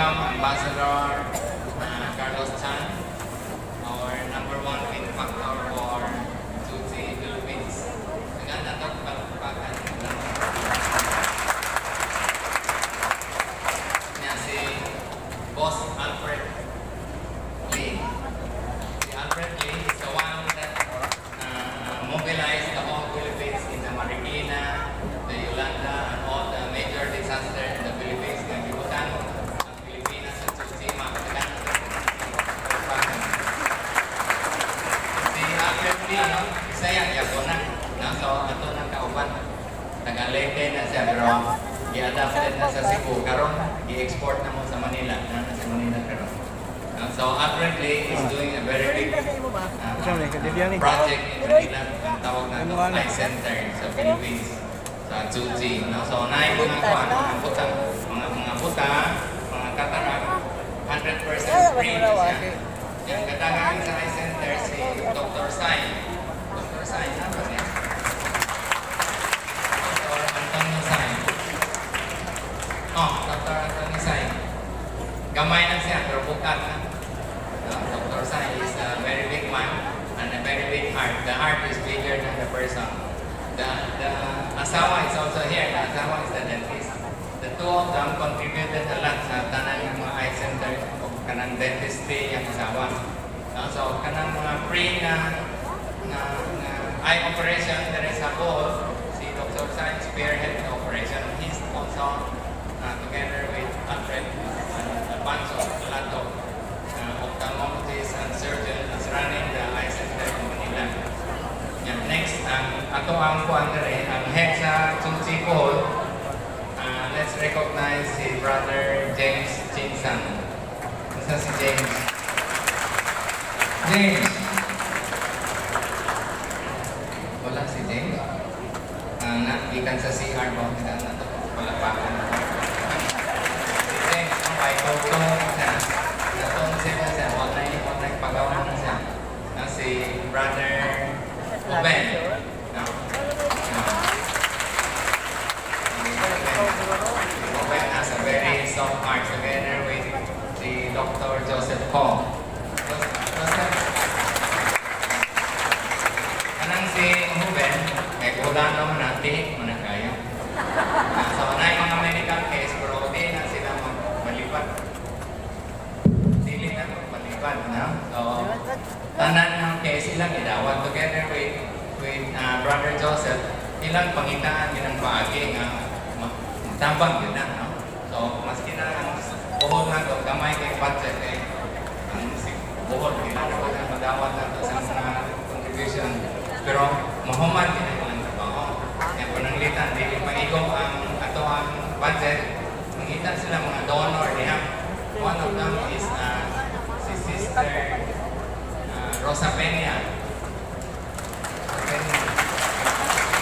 welcome Ambassador Carlos Chan, our number one benefactor for Tzu Chi Philippines. Daghan nato palakpakan. Niya si Boss Alfred Lee. Si Alfred Lee is the one that mobilized the whole Philippines in the Marikina, the Yolanda, and all the major disaster in the Philippines. Nga gibutang ang Pilipinas sa Tzu Chi. Daghan nato palakpakan. Si Alfred Lee, no? Bisaya, yago na. No? So, ato nang kauban. Taga Leyte na siya, pero gi-adopted na sa Cebu. Karon, gi-export na mo sa Manila. Na sa Manila karon. No? So, Alfred Lee is doing a very big project in Manila. Ang tawag na to, Eye Center sa Philippines. Sa Tzu Chi. No? So, naay mga kuan, mga buta, mga buta, mga cataract, 100% free na siya. Yung kadangan sa eye center si Dr. Sai. Dr. Sai, na ba siya? Dr. Antonio Sai. Oh, Dr. Antonio Sai. Gamay na siya, pero bukat na. No, Dr. Sai is a very big man and a very big heart. The heart is bigger than the person. The asawa is also here. The asawa is the dentist. The two of them contributed a lot sa tanan ng mga eye center o kanang dentistry yung asawa. No, so kanang mga free na eye operation there is a Bohol, si Dr. Sai spearhead the operation. He's also together with Alfred and a bunch of a lot of ophthalmologists and surgeons is running the eye center in Manila. Yeah, next, ang ato ang kuan diri, ang head sa Tzu Chi Bohol, let's recognize si Brother James Chinsan. Asa si James? James! Wala si James? Na, gikan sa CR mo, kita na to, palakpakan. Si James, no, kay Toto siya. Natong siya siya, wala pagawa na siya. Na si Brother Oben. No? No. Si Oben has a very soft heart together with si Dr. Joseph Kong. Joseph, kanang si Ruben, kay Budano man na, tihik man na kayo. So, na mga medical case, pero di na sila magbalibad. Dili na magbalibad, no? So, tanan ng case ilang idawat together with Brother Joseph, ilang pangitaan din ang paagi nga tabang yun na, no? So, maski na ang Bohol na to, gamay kay budget kay ang si Bohol, kailangan ko na madawat na to sa mga contribution. Pero mahuman din ang ilang trabaho. Kaya pananglitan, dili maigo ang ato ang budget, mangita sila mga donor diha. One of them is si Sister Rosa Peña.